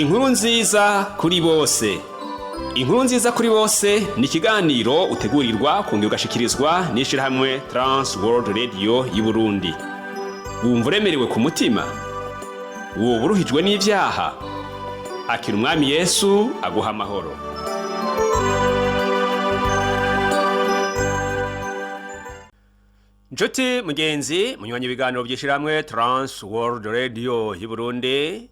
Inkuru nziza kuri bose. Inkuru nziza kuri bose ni ikiganiro utegurirwa kongera ugashikirizwa n'ishirahamwe Trans World Radio y'Uburundi. Wumva uremerewe ku mutima? Woba uruhijwe n'ivyaha? Akira Umwami Yesu aguha amahoro. Njuti mugenzi munywanyi, ibiganiro by'ishirahamwe Trans World Radio y'Uburundi,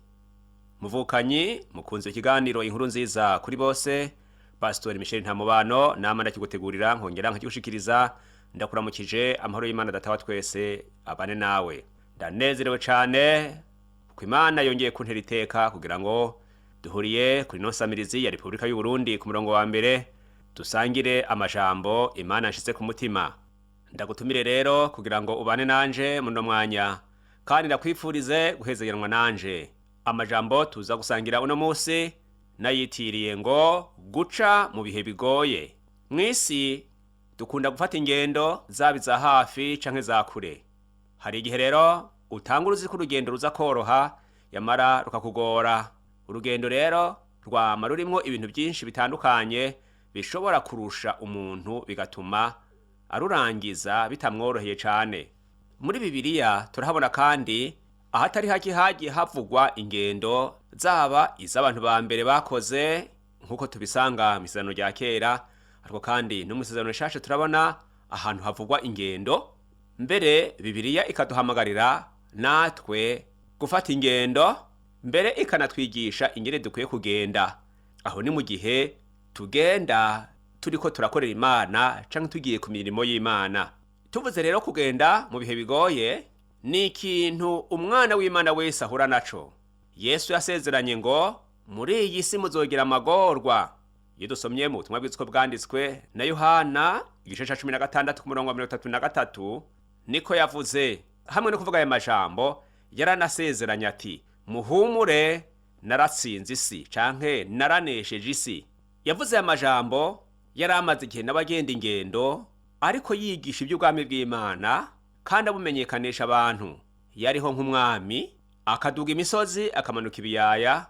muvukanyi mukunze ikiganiro Inkuru nziza kuri bose, Pastor Michel Ntamubano nama ndakigutegurira nkongera nkakigushikiriza. Ndakuramukije, amahoro y'Imana Data wa twese abane nawe. Ndanezerewe cane kuko Imana yongeye kuntera iteka kugira ngo duhuriye kuri ino nsamirizi ya Repubulika y'u Burundi ku murongo wa mbere, dusangire amajambo Imana nshize ku mutima. Ndagutumire rero kugira ngo ubane nanje muno mwanya, kandi ndakwifurize guhezeranwa nanje. Amajambo tuza gusangira uno munsi nayitiriye ngo guca mu bihe bigoye. Mw'isi dukunda gufata ingendo, zaba iza hafi canke za kure. Hari igihe rero utanga uruzi ko urugendo ruza koroha, yamara rukakugora. Urugendo rero rwama rurimwo ibintu byinshi bitandukanye bishobora kurusha umuntu, bigatuma arurangiza bitamworoheye cane. Muri Bibiliya turahabona kandi ahatari hake hagiye havugwa ingendo, zaba iz'abantu ba mbere bakoze nk'uko tubisanga mu Isezerano rya Kera, ariko kandi no mu Isezerano Rishasha turabona ahantu havugwa ingendo. Mbere Bibiliya ikaduhamagarira natwe gufata ingendo, mbere ikanatwigisha ingene dukwiye kugenda. Aho ni mu gihe tugenda turiko turakorera Imana canke tugiye ku mirimo y'Imana. Tuvuze rero kugenda mu bihe bigoye, ni ikintu umwana w'Imana wese ahura naco. Yesu yasezeranye ngo muri iyi si muzogira amagorwa. Iyo dusomye mu Butumwa bwiza uko bwanditswe na Yohana, igice ca 16 ku murongo wa 33, niko yavuze. Hamwe no kuvuga aya majambo, yaranasezeranye ati: "Muhumure, naratsinze isi", canke "Naranesheje isi". Yavuze aya majambo yari amaze igihe n'abagenda ingendo, ariko yigisha iby'ubwami bw'Imana kandi abumenyekanisha abantu. Yariho nk'umwami, akaduga imisozi, akamanuka ibiyaya,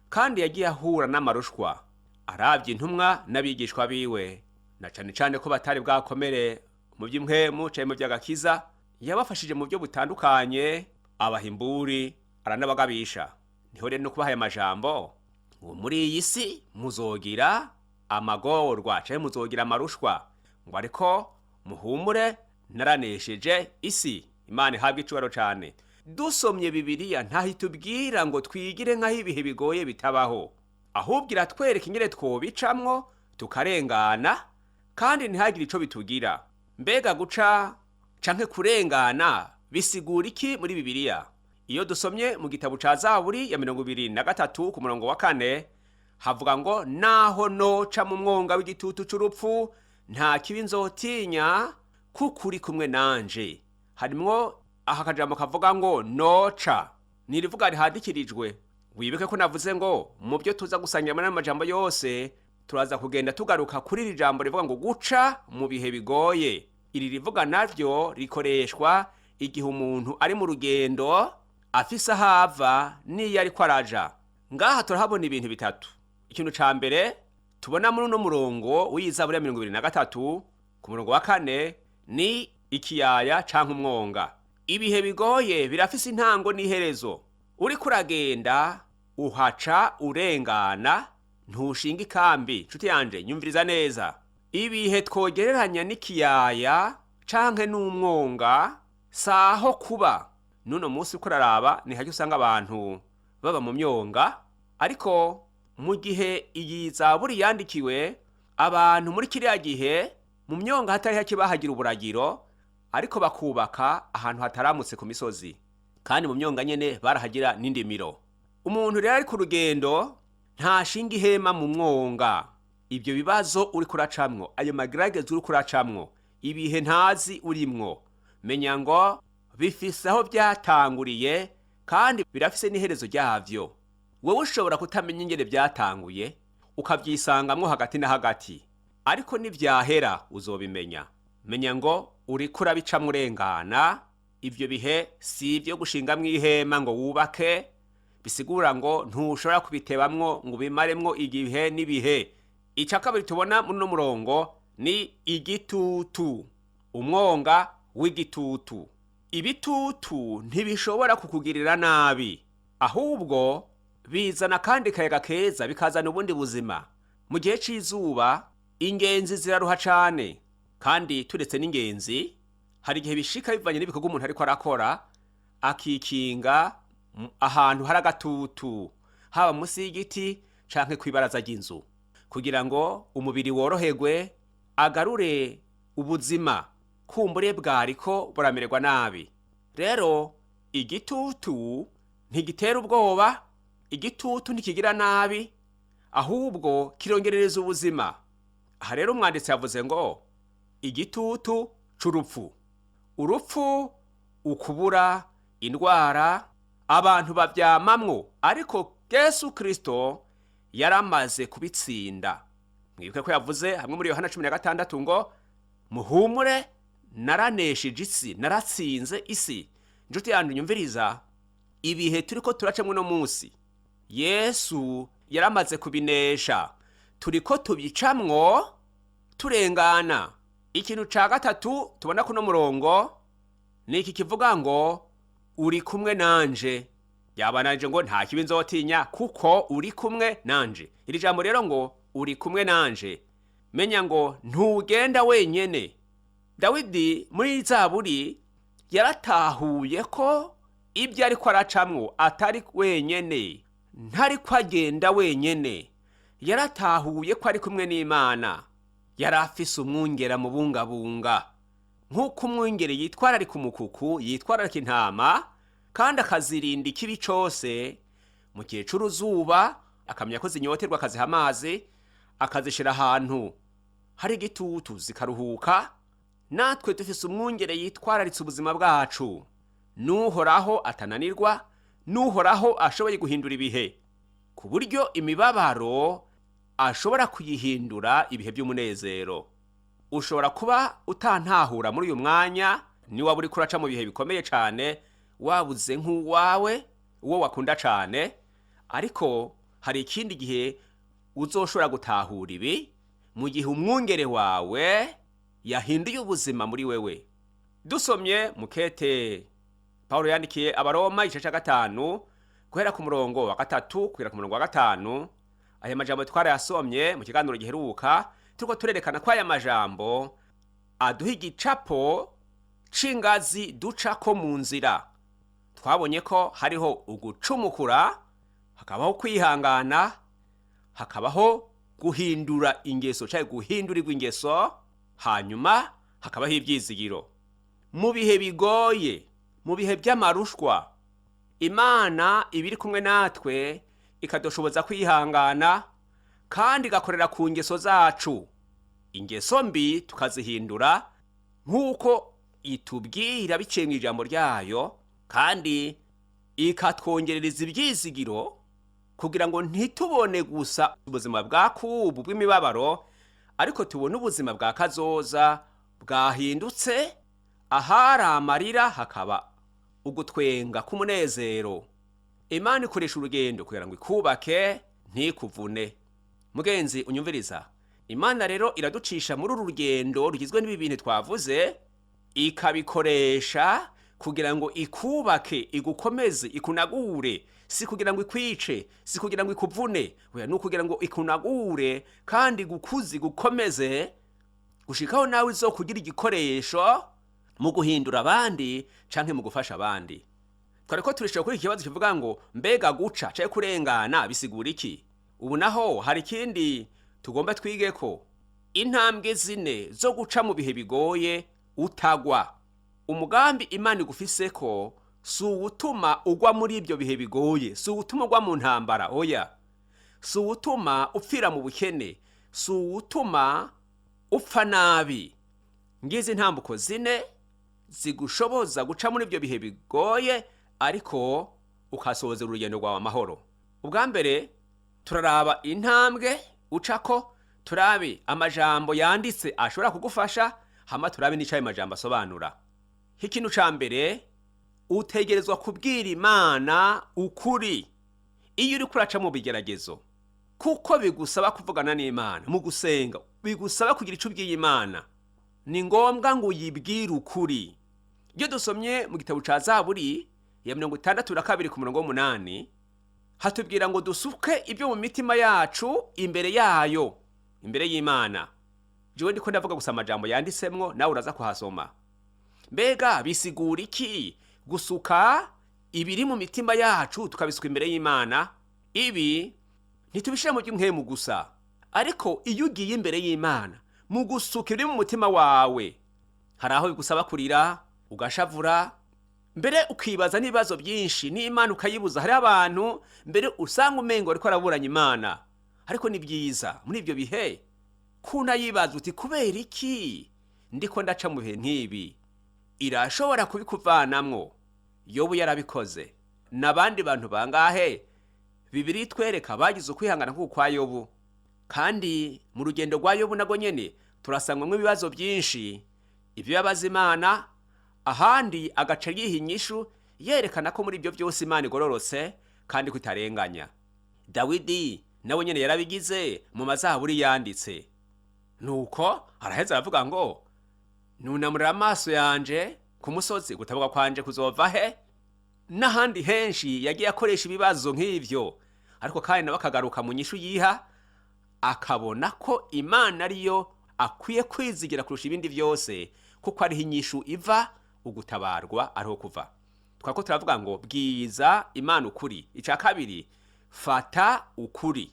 kandi yagiye ahura n'amarushwa. Arabye intumwa n'abigishwa biwe, na cane cane ko batari bwakomere mu by'impwemu canke mu by'agakiza, yabafashije mu buryo butandukanye, abaha imburi, aranabagabisha. Niho rero no kubaha aya majambo ngo muri iyi si muzogira amagorwa canke muzogira amarushwa, ngo ariko muhumure, naranesheje isi. Imana ihabwa icubaro cane. Dusomye Bibiliya, ntaho itubwira ngo twigire nk'aho ibihe bigoye bitabaho, ahubwo iratwereka ingene twobicamwo tukarengana kandi ntihagire ico bitugira. Mbega guca canke kurengana bisigura iki muri Bibiliya? Iyo dusomye mu gitabo ca Zaburi ya 23 ku murongo wa 4, havuga ngo: "Naho noca mu mwonga w'igitutu c'urupfu, nta kibi nzotinya, kuko uri kumwe nanje." Harimwo aka kajambo kavuga ngo "noca", ni irivuga rihadikirijwe. Wibuke ko navuze ngo mu byo tuza gusangira muri amajambo yose, turaza kugenda tugaruka kuri iri jambo rivuga ngo guca mu bihe bigoye. Iri rivuga naryo rikoreshwa igihe umuntu ari mu rugendo, afise aho ava n'iyo ariko araja. Ngaha turahabona ibintu bitatu. Ikintu ca mbere tubona muri uno murongo w'Izaburi ya 23 ku murongo wa 4 ni ikiyaya canke umwonga. Ibihe bigoye birafise intango n'iherezo. Uriko uragenda, uhaca urengana, ntushinga ikambi. Nshuti yanje, nyumviriza neza. Ibihe twogereranya n'ikiyaya canke n'umwonga saho kuba. Nuno munsi uko uraraba, ni hake usanga abantu baba mu myonga, ariko mu gihe iyi zaburi yandikiwe, abantu muri kiriya gihe mu myonga hatari hake bahagira uburagiro, ariko bakubaka ahantu hataramutse ku misozi, kandi mu myonga nyene barahagira n'indimiro. Umuntu rero ari ku rugendo ntashinga ihema mu mwonga. Ibyo bibazo uriko uracamwo, ayo magerageza uriko uracamwo, ibihe ntazi urimwo, menya ngo bifise aho byatanguriye kandi birafise n'iherezo ryavyo. Wowe ushobora kutamenya ingene byatanguye, ukabyisangamwo hagati na hagati, ariko nivyahera uzobimenya. Menya ngo uriko urabicamwo urengana. Ivyo bihe si ibyo gushingamwo ihema ngo wubake. Bisigura ngo ntushobora kubitebamwo ngo ubimaremwo igihe n'ibihe. Icya kabiri tubona muri uno murongo ni igitutu, umwonga w'igitutu. Ibitutu ntibishobora kukugirira nabi, ahubwo bizana akandi kayaga keza, bikazana ubundi buzima. Mu gihe cy'izuba ingenzi ziraruha cane, kandi turetse n'ingenzi, hari igihe bishika bivanye n'ibikorwa umuntu ariko arakora, akikinga ahantu hari agatutu, haba munsi y'igiti canke kw'ibaraza ry'inzu, kugira ngo umubiri woroherwe, agarure ubuzima kumbure bwariko buramererwa nabi. Rero igitutu ntigitera ubwoba, igitutu ntikigira nabi, ahubwo kirongerereza ubuzima. Aha rero umwanditsi yavuze ngo igitutu c'urupfu. Urupfu, ukubura, indwara, abantu bavyamamwo, ariko Yesu Kristo yaramaze kubitsinda. Mwibuke ko yavuze hamwe muri Yohana 16 ngo muhumure, naranesheje isi, naratsinze isi. Njuti yanyu nyumviriza, ibihe turiko turacamwo uno munsi Yesu yaramaze kubinesha, turiko tubicamwo turengana. Ikintu ca gatatu tubona kuno murongo ni iki kivuga ngo uri kumwe nanje. Yabananje ngo nta kibi nzotinya kuko uri kumwe nanje. Iri jambo rero ngo uri kumwe nanje, menya ngo ntugenda wenyene. Dawidi muri zaburi yaratahuye ko ibyo ariko aracamwo atari wenyene, ntariko agenda wenyene. Yaratahuye ko ari kumwe n'Imana. Yari afise umwungera mubungabunga, nk'uko umwungere yitwararika umukuku, yitwararika intama, kandi akazirinda ikibi cose. Mu gihe c'uruzuba akamenya ko zinyoterwa, akaziha amazi, akazishira ahantu hari igitutu zikaruhuka. Natwe dufise umwungere yitwararitse ubuzima bwacu, n'Uhoraho atananirwa, n'Uhoraho ashoboye guhindura ibihe, ku buryo imibabaro ashobora kuyihindura ibihe by'umunezero. Ushobora kuba utantahura muri uyu mwanya, niwaba uriko uraca mu bihe bikomeye cane, wabuze nk'uwawe uwo wakunda cane, ariko hari ikindi gihe uzoshobora gutahura ibi, mu gihe umwungere wawe yahinduye ubuzima muri wewe. Dusomye mukete Pawulo yandikiye Abaroma igice ca 5, guhera ku murongo wa 3 kugera ku murongo wa 5, aya majambo twarayasomye mu kiganiro giheruka, turiko turerekana ko aya majambo aduha igicapo c'ingazi ducako mu nzira. Twabonye ko hariho ugucumukura, hakabaho kwihangana, hakabaho guhindura ingeso canke guhindurirwa ingeso, hanyuma hakabaho ivyizigiro. Mu bihe bigoye, mu bihe by'amarushwa, Imana iba iri kumwe natwe, ikadushoboza kwihangana, kandi igakorera ku ngeso zacu. Ingeso mbi tukazihindura nk'uko itubwira biciye mu ijambo ryayo, kandi ikatwongerereza ibyizigiro kugira ngo ntitubone gusa ubuzima bwa kubu bw'imibabaro, ariko tubone ubuzima bwa kazoza bwahindutse, ahari amarira hakaba ugutwenga k'umunezero. Imana ikoresha urugendo kugira ngo ikubake, ntikuvune. Mugenzi unyumviriza, Imana rero iraducisha muri uru rugendo rugizwe n'ibi bintu twavuze, ikabikoresha kugira ngo ikubake, igukomeze, ikunagure. Si kugira ngo ikwice, si kugira ngo ikuvune, oya, ni ukugira ngo ikunagure kandi igukuze, igukomeze, gushikaho nawe izokugira igikoresho mu guhindura abandi canke mu gufasha abandi. Twariko turishura kuri iki kibazo kivuga ngo mbega guca canke kurengana bisigura iki? Ubu naho hari ikindi tugomba twige ko intambwe zine zo guca mu bihe bigoye utagwa. Umugambi Imana igufiseko si uwutuma ugwa muri ibyo bihe bigoye, si uwutuma ugwa mu ntambara, oya, si uwutuma upfira mu bukene, si uwutuma upfa nabi. Ngizi intambuko zine zigushoboza guca muri ibyo bihe bigoye, ariko ukasohoza urugendo rwawe amahoro. Ubwa mbere turaraba intambwe ucako, turabe amajambo yanditse ashobora kugufasha, hama turabe n'ico ayo majambo asobanura. Ikintu ca mbere, utegerezwa kubwira Imana ukuri. Iyo uriko uraca mu bigeragezo, kuko bigusaba kuvugana n'Imana mu gusenga, bigusaba kugira icyo ubwiye Imana, ni ngombwa ngo uyibwire ukuri. Iyo dusomye mu gitabo ca Zaburi ya 62 ku murongo w'8, hatubwira ngo dusuke ibyo mu mitima yacu imbere yayo, imbere y'Imana. Jewe ndiko ndavuga gusa amajambo yanditsemwo, nawe uraza kuhasoma. Mbega bisigura iki gusuka ibiri mu mitima yacu tukabisuka imbere y'Imana? Ibi ntitubishira mu by'umwemu gusa, ariko iyo ugiye imbere y'Imana mu gusuka ibiri mu mutima wawe, hari aho bigusaba kurira, ugashavura, mbere ukibaza n'ibibazo byinshi n'Imana ukayibuza. Hariho abantu mbere usanga umengo ariko araburanya Imana, ariko ni byiza muri ibyo bihe kunayibaza uti: kubera iki ndiko ndaca mu bihe nk'ibi? Irashobora kubikuvanamwo. Yobu yarabikoze, n'abandi bantu bangahe Bibiri itwereka bagize ukwihangana nk'uku kwa Yobu. Kandi mu rugendo rwa Yobu nago nyene turasangwamwo ibibazo byinshi, ibyo yabaza Imana, ahandi agaca yiha inyishu yerekana ko muri ibyo byose Imana igororotse kandi ko itarenganya. Dawidi nawe nyene yarabigize mu mazaburi yanditse. Nuko araheza aravuga ngo: nunamurira amaso yanje ku musozi, gutabuka kwanje kuzova he? N'ahandi henshi yagiye akoresha ibibazo nk'ivyo, ariko kandi nawe akagaruka mu nyishu yiha, akabona ko Imana ariyo akwiye kwizigira kurusha ibindi byose, kuko ariho inyishu iva, ugutabarwa ariho kuva. Twako turavuga ngo bwiza Imana ukuri. Icya kabiri, fata ukuri.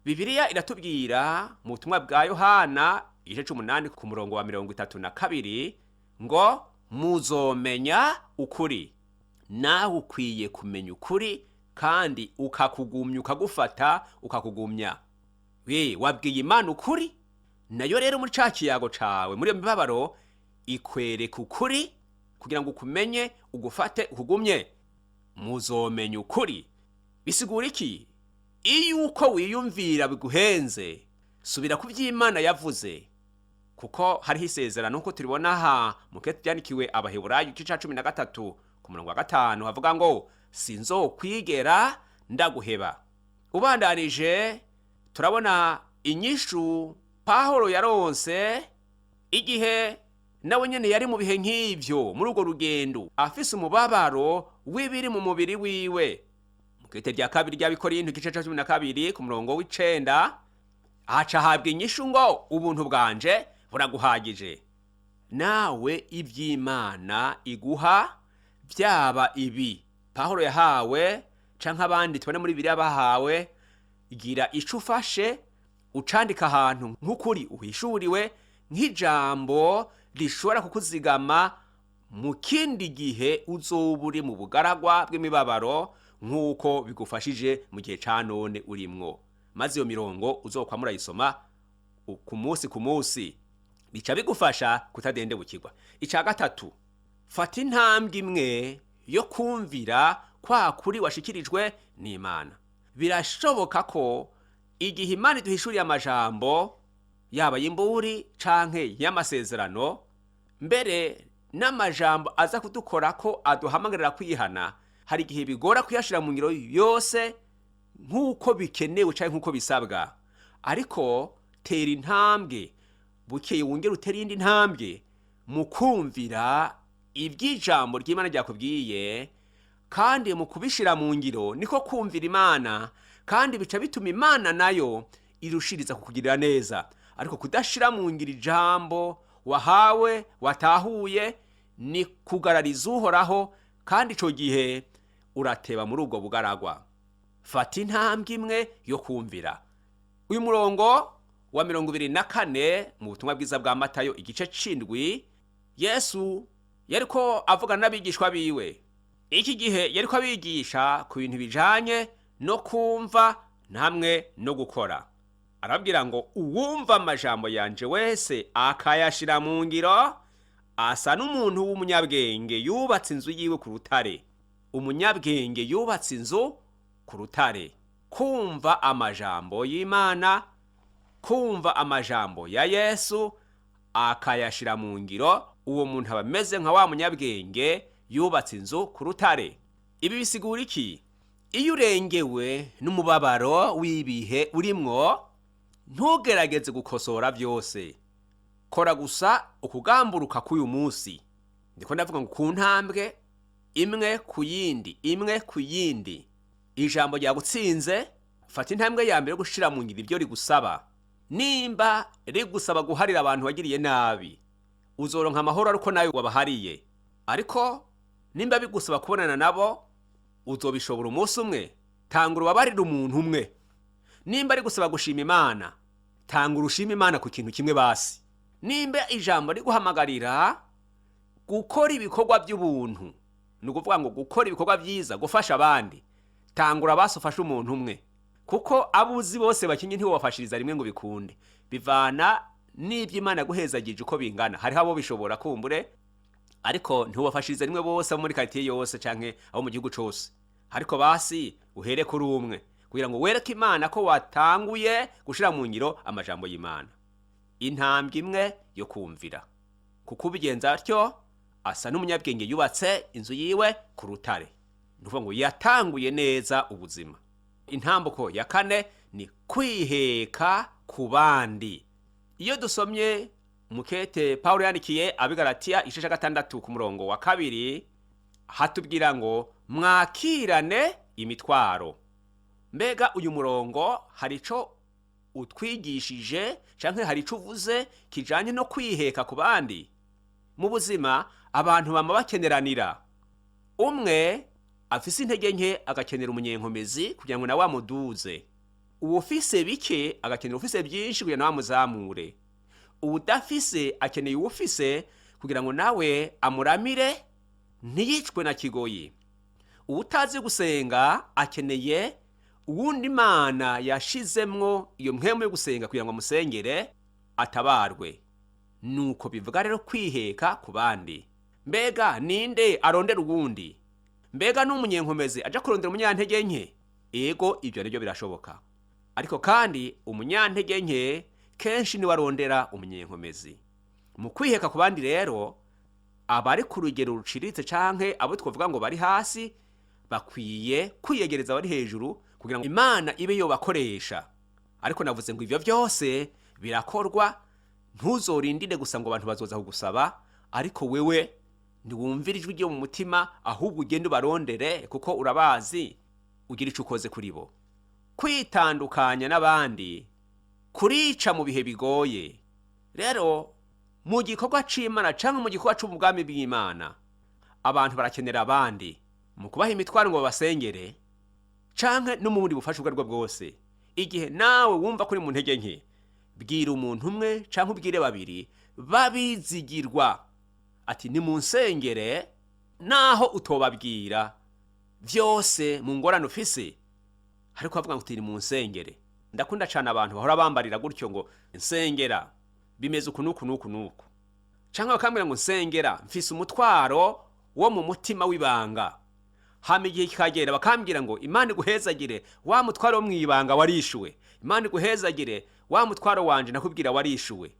Bibiliya iratubwira mu butumwa bwa Yohana igice c'8 ku murongo wa 32 ngo: muzomenya ukuri. Nawe ukwiye kumenya ukuri kandi ukakugumya, ukagufata, ukakugumya. We wabwiye Imana ukuri, nayo rero muri ca kiyago cawe, muri iyo mibabaro, ikwereka ukuri kugira ngo ukumenye, ugufate, ukugumye. Muzomenya ukuri bisigura iki? Iyo uko wiyumvira biguhenze, subira ku by'Imana yavuze, kuko hariho isezerano nkuko turibona aha mu kete byandikiwe Abaheburayo igice ca 13 ku murongo wa 5, havuga ngo: sinzokwigera ndaguheba. Ubandanije turabona inyishu Pahoro yaronse igihe nawe nyene yari mu bihe nk'ivyo, muri urwo rugendo, afise umubabaro w'ibiri mu mubiri wiwe. Mu kete rya kabiri ry'Abikorinto igice ca 12 ku murongo w'9, aca ahabwa inyishu ngo: ubuntu bwanje buraguhagije. Nawe iby'Imana iguha, byaba ibi Pahoro yahawe canke abandi tubona muri Bibiliya bahawe, gira ico ufashe ucandika ahantu nk'ukuri uhishuriwe, nk'ijambo rishobora kukuzigama mu kindi gihe uzoba uri mu bugaragwa bw'imibabaro, nk'uko bigufashije mu gihe ca none urimwo. Maze iyo mirongo uzokwa murayisoma ku munsi ku munsi, bica bigufasha kutadendebukirwa. Icya gatatu, fata intambwe imwe yo kumvira kwa kuri washikirijwe n'Imana. Birashoboka ko igihe Imana iduhishuriye amajambo, yaba y'imburi canke y'amasezerano, mbere n'amajambo aza kudukora ko aduhamagarira kwihana, hari igihe bigora kuyashira mu ngiro yose nk'uko bikenewe canke nk'uko bisabwa. Ariko tera intambwe, bukeye wongere utere iyindi ntambwe mu kumvira iby'ijambo ry'Imana ryakubwiye, kandi mu kubishira mu ngiro niko kumvira Imana, kandi bica bituma Imana nayo irushiriza kukugirira neza. Ariko kudashira mu ngiro ijambo wahawe, watahuye, ni kugarariza Uhoraho, kandi ico gihe urateba muri ubwo bugaragwa. Fata intambwe imwe yo kumvira. Uyu murongo wa 24 mu butumwa bwiza bwa Matayo igice c'7, Yesu yariko avugana n'abigishwa biwe. Iki gihe yariko abigisha ku bintu bijanye no kumva namwe no gukora. Arababwira ngo: uwumva amajambo yanje wese akayashira mu ngiro asa n'umuntu w'umunyabwenge yubatse inzu yiwe ku rutare. Umunyabwenge yubatse inzu ku rutare. Kumva amajambo y'Imana, kumva amajambo ya Yesu akayashira mu ngiro, uwo muntu aba ameze nka wa munyabwenge yubatse inzu ku rutare. Ibi bisigura iki? Iyo urengewe n'umubabaro w'ibihe urimwo, ntugerageze gukosora byose. Kora gusa ukugamburuka k'uyu munsi. Ndiko ndavuga ngo ku ntambwe imwe ku yindi, imwe ku yindi. Ijambo ryagutsinze, fata intambwe ya mbere yo gushira mu ngiro ibyo rigusaba. Nimba rigusaba guharira abantu wagiriye nabi, uzoronka amahoro ariko nawe wabahariye. Ariko nimba bigusaba kubonana nabo, uzobishobora umunsi umwe. Tanga urubabarire umuntu umwe. Nimba rigusaba gushima Imana, tanga urushima Imana ku kintu kimwe basi. Nimba ijambo riguhamagarira gukora ibikorwa by'ubuntu, ni ukuvuga ngo gukora ibikorwa byiza, gufasha abandi, tangura basi ufashe umuntu umwe, kuko abo uzi bose bakinye ntiwobafashiriza rimwe ngo bikunde. Bivana n'ibyo Imana yaguhezagije uko bingana. Hariho abo bishobora kumbure, ariko ntiwobafashiriza rimwe bose abo muri karitiye yose canke abo mu gihugu cose. Ariko basi uhere kuri umwe kugira ngo wereke Imana ko watanguye gushira mu ngiro amajambo y'Imana. Intambwe imwe yo kumvira, kuko ubigenza atyo asa n'umunyabwenge yubatse inzu yiwe ku rutare. Ni ukuvuga ngo yatanguye neza ubuzima. Intambuko ya kane ni kwiheka ku bandi. Iyo dusomye mukete Pawulo yandikiye Abigalatiya igice cya 6 ku murongo wa 2, hatubwira ngo mwakirane imitwaro. Mbega uyu murongo hari ico utwigishije canke hari ico uvuze kijanye no kwiheka ku bandi? Mu buzima abantu bama bakeneranira. Umwe afise intege nke agakenera umunyenkomezi kugira ngo nawe amuduze. Uwufise bike agakenera uwufise byinshi kugira nawe amuzamure. Uwudafise akeneye uwufise kugira ngo nawe amuramire ntiyicwe na kigoyi. Uwutazi gusenga akeneye uwundi Imana yashizemwo iyo mpwemu yo gusenga kugira ngo amusengere atabarwe. Nuko bivuga rero kwiheka ku bandi. Mbega ninde arondera uwundi? Mbega n'umunyenkomezi aja kurondera umunyantege nke? Ego, ibyo nibyo birashoboka. Ariko kandi umunyantege nke kenshi niwe arondera umunyenkomezi. Mu kwiheka ku bandi rero, abari ku rugero ruciriritse canke abo twovuga ngo bari hasi bakwiye kwiyegereza abari hejuru kugira ngo Imana ibe yobakoresha. Ariko navuze ngo ivyo byose birakorwa, ntuzorindire gusa ngo abantu bazoza kugusaba, ariko wewe ntiwumvire ijwi ryo mu mutima, ahubwo ugende ubarondere kuko urabazi, ugira ico ukoze kuri bo. Kwitandukanya n'abandi kurica mu bihe bigoye. Rero mu gikorwa c'Imana canke mu gikorwa c'ubwami bw'Imana, abantu barakenera abandi mu kubaha imitwaro ngo babasengere, canke no mu bundi bufasha ubwo aribwo bwose. Igihe nawe wumva kuri mu ntege nke, bwira umuntu umwe canke ubwire babiri babizigirwa ati nimunsengere, naho utobabwira vyose mu ngorane ufise, ariko bavuga ngo uti nimunsengere. Ndakunda cane abantu bahora bambarira gutyo ngo nsengera bimeze uku nuku nuku nuku, canke bakambwira ngo nsengera mfise umutwaro wo mu mutima w'ibanga. Hama igihe kikagera bakambwira ngo Imana iguhezagire, wa mutwaro wo mw'ibanga warishuwe. Imana iguhezagire, wa mutwaro wanje nakubwira warishuwe.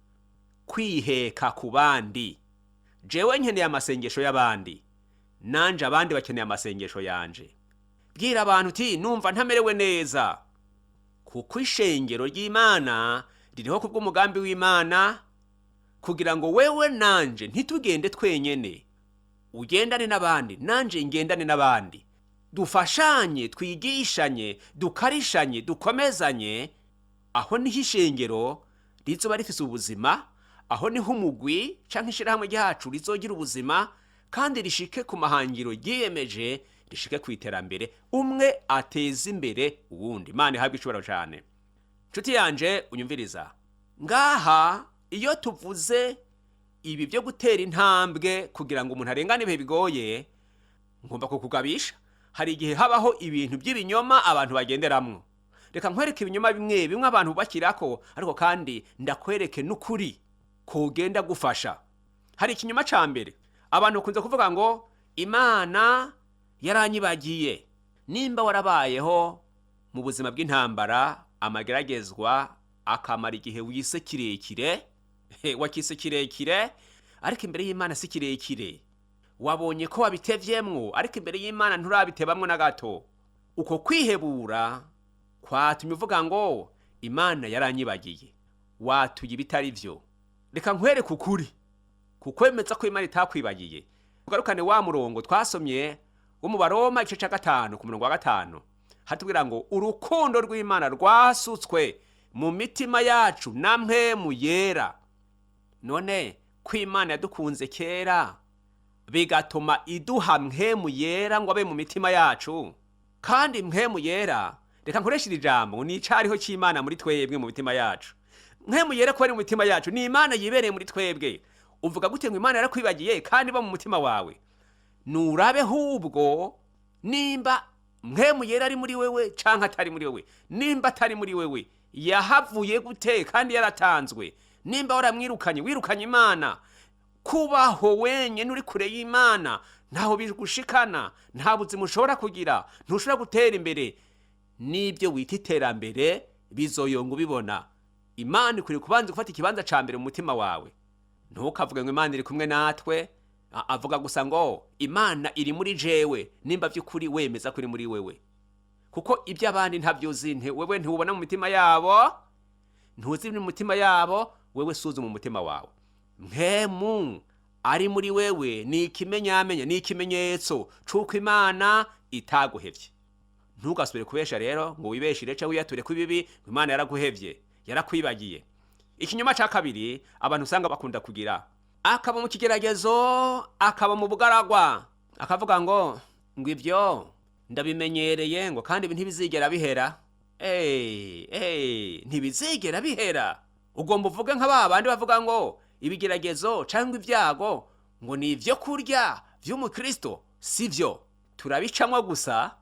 Kwiheka ku bandi. Jewe nkeneye amasengesho y'abandi, nanje abandi bakeneye amasengesho yanje. Bwira abantu uti numva ntamerewe neza, kuko ishengero ry'Imana ririho kubw'umugambi w'Imana, kugira ngo wewe nanje ntitugende twenyene. Ugendane n'abandi, nanje ngendane n'abandi, dufashanye, twigishanye, dukarishanye, dukomezanye. Aho niho ishengero rizoba rifise ubuzima, aho niho umugwi canke ishirahamwe ryacu rizogira ubuzima, kandi rishike ku mahangiro ryiyemeje, rishike ku iterambere, umwe ateze imbere uwundi. Imana ihabwe icubahiro cane. Nshuti yanje unyumviriza ngaha, iyo tuvuze ibi byo gutera intambwe kugira ngo umuntu arengane ibihe bigoye, ngomba kukugabisha, hari igihe habaho ibintu by'ibinyoma abantu bagenderamwo. Reka nkwereke ibinyoma bimwe bimwe abantu bubakirako, ariko kandi ndakwereke n'ukuri kugenda gufasha. Hari ikinyoma ca mbere abantu bakunze kuvuga ngo Imana yaranyibagiye. Nimba warabayeho mu buzima bw'intambara, amageragezwa akamara igihe wise kirekire, wakise kirekire, ariko imbere y'Imana si kirekire. Wabonye ko wabitevyemwo, ariko imbere y'Imana nturabitebamwo na gato. Uko kwihebura kwatumye uvuga ngo Imana yaranyibagiye, watuye ibitari byo. Reka nkwereke ukuri kukwemeza ko Imana itakwibagiye. Ugarukane wa murongo twasomye wo mu Baroma igice cya 5 ku murongo wa 5, hatubwira ngo urukundo rw'Imana rwasutswe mu mitima yacu na Mpwemu Yera. None ko Imana yadukunze kera bigatuma iduha Mpwemu Yera ngo abe mu mitima yacu, kandi Mpwemu Yera, reka nkoreshe iri jambo, ni icariho cy'Imana muri twebwe mu mitima yacu. Mpwemu Yera ko ari mu mitima yacu, ni Imana yibereye muri twebwe. Uvuga gute ngo Imana yarakwibagiye kandi iba mu mutima wawe? Nurabe hubwo nimba Mpwemu Yera ari muri wewe canke atari muri wewe. Nimba atari muri wewe, yahavuye gute kandi yaratanzwe? Nimba waramwirukanye, wirukanye Imana. Kubaho wenyine uri kure y'Imana ntaho bigushikana, nta buzima ushobora kugira, ntushobora gutera imbere. N'ibyo wita iterambere bizoyonga ubibona. Imana ikwiriye kubanza gufata ikibanza ca mbere mu mutima wawe. Ntukavuge ngo Imana iri kumwe natwe, avuga gusa ngo Imana iri muri jewe, nimba by'ukuri wemeza ko iri muri wewe, kuko iby'abandi ntabyo uzi. Wewe ntiwubona mu mitima yabo, ntuzi mu mitima yabo. Wewe suzuma umutima wawe. Mpwemu ari muri wewe ni ikimenyamenya, ni ikimenyetso c'uko Imana itaguhevye. Ntugasubire kubesha rero ngo wibeshire cyangwa wiyature ko ibibi, ngo Imana yaraguhevye, yarakwibagiye. Ikinyoma cya kabiri abantu usanga bakunda kugira, akaba mu kigeragezo, akaba mu bugaragwa, akavuga ngo ibyo ndabimenyereye, ngo kandi ibi ntibizigera bihera. Hey, ntibizigera bihera. Ugomba uvuge nka ba bandi bavuga ngo ibigeragezo cyangwa ibyago ngo ni ibyo kurya by'umukristo. Si byo, turabicamwo gusa,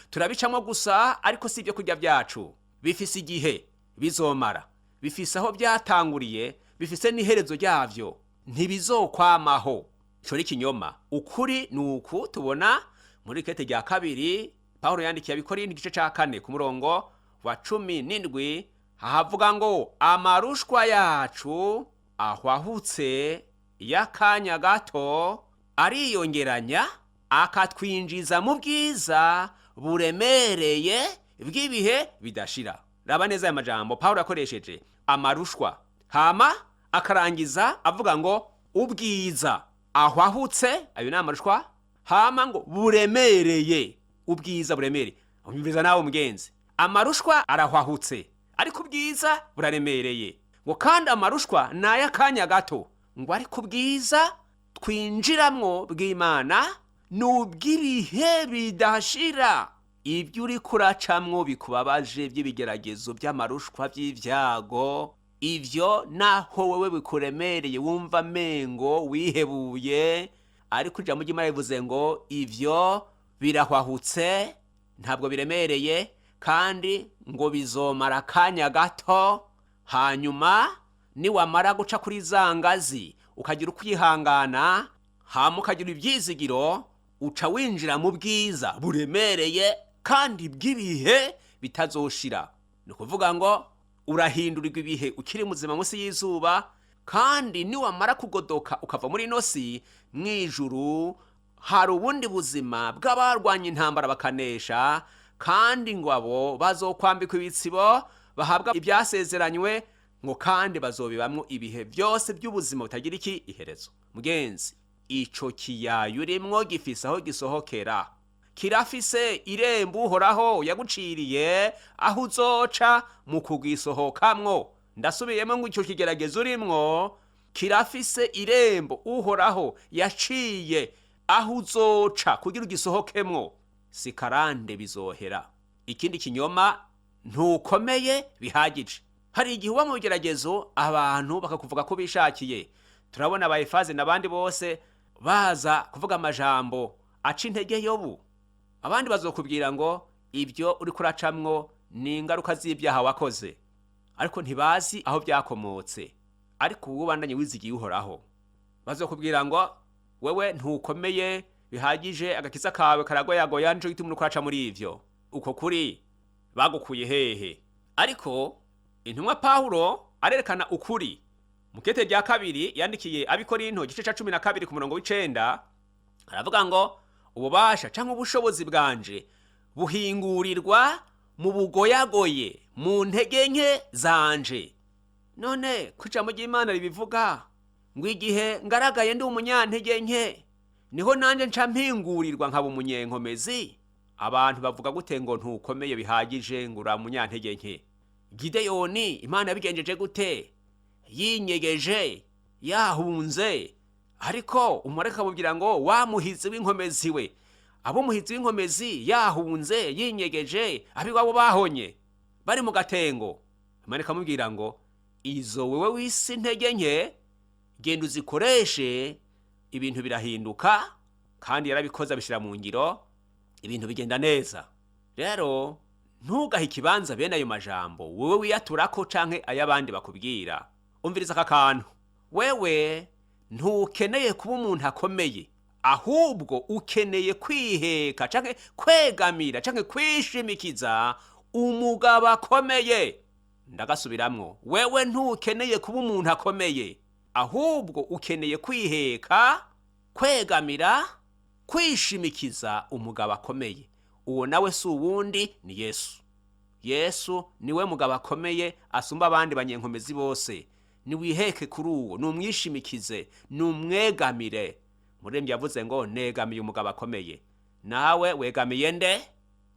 turabicamwo gusa, ariko si ibyo kurya byacu. Bifise igihe bizomara, bifise aho byatanguriye, bifise n'iherezo ryabyo, ntibizokwamaho. Ico ni ikinyoma. Ukuri ni uku tubona muri kete rya kabiri Pawulo yandikiye Abikorinto igice ca 4 ku murongo wa 17, hahavuga ngo amarushwa yacu ahwahutse y'akanya gato ariyongeranya akatwinjiza mu bwiza buremereye bw'ibihe bidashira. Raba neza aya majambo Pawulo yakoresheje, amarushwa, hama akarangiza avuga ngo ubwiza ahwahutse, ayo ni amarushwa, hama ngo buremereye, ubwiza buremereye. Umviriza nawe mugenzi, amarushwa arahwahutse ariko ubwiza buraremereye. Ngo kandi amarushwa ni ay'akanya gato, ngo ariko ubwiza twinjiramwo bw'Imana ni ubw'ibihe bidashira. Ibyo uri kuracamwo bikubabaje by'ibigeragezo, by'amarushwa, by'ibyago, ibyo naho wewe bikuremereye wumva amengo wihebuye, ariko ijambo ry'Imana rivuze ngo ibyo birahwahutse, ntabwo biremereye, kandi ngo bizomara akanya gato. Hanyuma niwamara guca kuri za ngazi ukagira ukwihangana, hama ukagira ibyizigiro, uca winjira mu bwiza buremereye kandi bw'ibihe bitazoshira. Ni ukuvuga ngo urahindurirwa ibihe ukiri muzima munsi y'izuba, kandi niwamara kugodoka ukava muri ino si, mu ijuru hari ubundi buzima bw'abarwanya intambara bakanesha, kandi ngo abo bazokwambikwa ibitsibo, bahabwa ibyasezeranywe, ngo kandi bazobibamwo ibihe byose by'ubuzima butagira iki iherezo. Mugenzi, ico kiyayo urimwo gifise aho gisohokera, kirafise irembo Uhoraho yaguciriye aho uzoca mu kugisohokamwo. Ndasubiyemo ngo icyo kigeragezo urimwo kirafise irembo Uhoraho yaciye aho uzoca kugira ugisohokemwo. Si karande, bizohera. Ikindi kinyoma, ntukomeye bihagije. Hari igihe uba mu bigeragezo abantu bakakuvuga ko bishakiye. Turabona abayefaze n'abandi bose baza kuvuga amajambo aca intege Yobu. Abandi bazokubwira ngo ibyo uri kuracamwo ni ingaruka z'ibyaha wakoze, ariko ntibazi aho byakomotse. Ariko ubu ubandanye wizigiye Uhoraho. Bazokubwira ngo wewe ntukomeye bihagije, agakiza kawe karagoyagoya, nico gituma uriko uraca muri ivyo. Uko kuri bagukuye hehe? Ariko intumwa Pawulo arerekana ukuri mu kete rya kabiri yandikiye Abikorinto igice ca 12 ku murongo w'9, aravuga ngo ububasha canke ubushobozi bwanje Buhingurirwa mu bugoyagoye, mu ntege nke zanje. None ko ijambo ry'Imana ribivuga ngo igihe ngaragaye ndi umunyantege nke, niho nanjye nca mpingurirwa nkaba umunyenkomezi. Abantu bavuga gute ngo ntukomeye bihagije, ngo uri umunyantege nke? Gideyoni Imana yabigenjeje gute? Yinyegeje, yahunze, ariko umureka akamubwira ngo wa muhizi w'inkomezi we. Abo umuhizi w'inkomezi yahunze, yinyegeje, ab'iwabo bahonye bari mu gatengo, Imana ikamubwira ngo izo wewe wisi intege nke, genda uzikoreshe, ibintu birahinduka. Kandi yarabikoze, abishyira mu ngiro, ibintu bigenda neza. Rero ntugahe ikibanza bene ayo majambo wewe wiyaturako canke ay'abandi bakubwira. Umviriza aka kantu: wewe ntukeneye kuba umuntu akomeye, ahubwo ukeneye kwiheka canke kwegamira canke kwishimikiza umugabo akomeye. Ndagasubiramwo: wewe ntukeneye kuba umuntu akomeye, ahubwo ukeneye kwiheka, kwegamira, kwishimikiza umugabo akomeye. Uwo nawe si uwundi, ni Yesu. Yesu niwe mugabo akomeye asumba abandi banyenkomezi bose. Niwiheke kuri uwo, numwishimikize, numwegamire. Murembye yavuze ngo negamiye umugabo akomeye. Nawe wegamiye nde?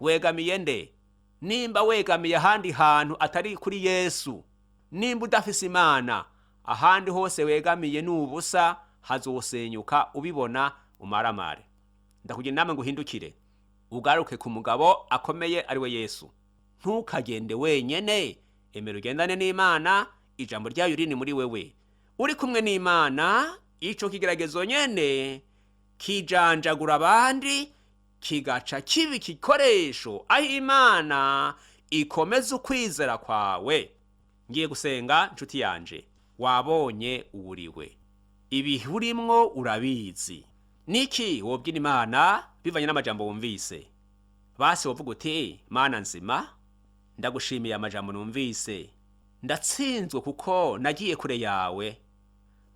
Wegamiye nde? Nimba wegamiye ahandi hantu atari kuri Yesu, nimba udafise Imana, ahandi hose wegamiye ni ubusa, hazosenyuka ubibona, umaramare. Ndakugira inama ngo uhindukire, ugaruke ku mugabo akomeye, ari we Yesu. Ntukagende wenyene, emera ugendane n'Imana. Ijambo ryayo riri muri wewe. Uri kumwe n'Imana, ico kigeragezo nyene kijanjagura abandi kigaca kiba igikoresho aho Imana ikomeza ukwizera kwawe. Ngiye gusenga. Nshuti yanje, wabonye uwuriwe, ibihe urimwo urabizi. Niki wobwira Imana bivanye n'amajambo wumvise? Basi wovuga uti: "Mana nzima, ndagushimiye amajambo numvise. Ndatsinzwe kuko nagiye kure yawe.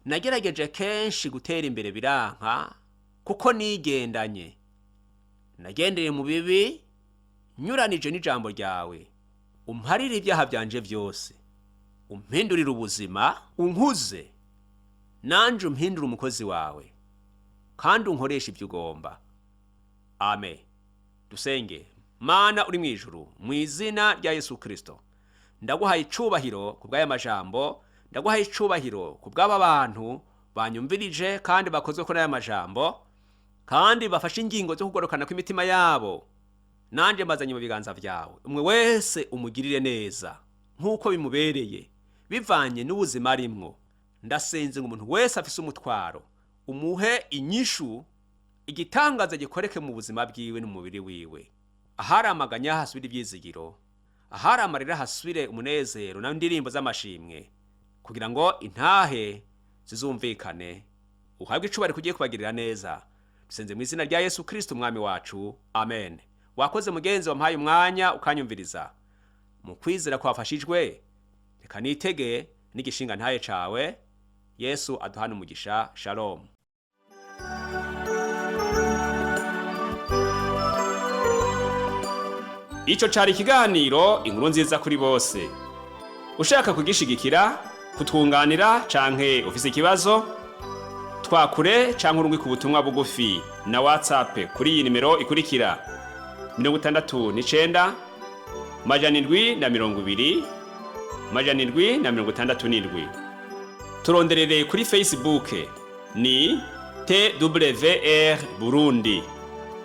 Nagerageje kenshi gutera imbere biranka kuko nigendanye, nagendeye mu bibi, nyuranije n'ijambo ryawe. Umparire ibyaha byanje byose, umpindurire ubuzima, unkuze, nanje umpindure umukozi wawe, kandi unkoreshe ibyo ugomba. Amen." Dusenge. Mana uri mu ijuru, mu izina rya Yesu Kirisito, ndaguhaye icubahiro ku bw'aya majambo. Ndaguhaye icubahiro ku bw'aba bantu banyumvirije kandi bakozwe kuri aya majambo, kandi bafashe ingingo zo kugorokana kw'imitima yabo. Nanjye mbazanye mu biganza byawe. Umwe wese umugirire neza nk'uko bimubereye bivanye n'ubuzima arimwo. Ndasenze ngo umuntu wese afise umutwaro umuhe inyishu, igitangaza gikoreke mu buzima bwiwe n'umubiri wiwe. Ahari amaganya hasubire ibyizigiro, ahari amarira hasubire umunezero n'indirimbo z'amashimwe, kugira ngo intahe zizumvikane. Uhabwe icubahiro kugiye kubagirira neza. Dusenze mu izina rya Yesu Kristo umwami wacu, amen. Wakoze mugenzi wampaye umwanya ukanyumviriza. Mu kwizera kwafashijwe, reka nitege n'igishinga ntaye cawe. Yesu aduhane umugisha. Shalom. Ico cari ikiganiro Inkuru Nziza kuri Bose. Ushaka kugishigikira, kutwunganira canke ufise ikibazo, twakure canke urungike ubutumwa bugufi na WhatsApp kuri iyi nimero ikurikira: 69 720 767. Turonderere kuri Facebook ni TWR Burundi.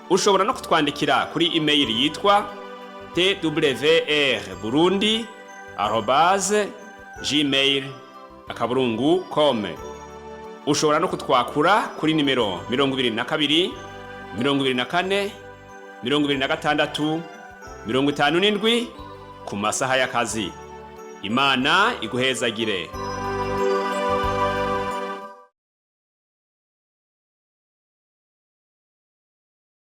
Ushobora no kutwandikira kuri email yitwa twrburundi@gmail.com. Ushobora no kutwakura kuri nimero 22 24 26 57 ku masaha y'akazi. Imana iguhezagire.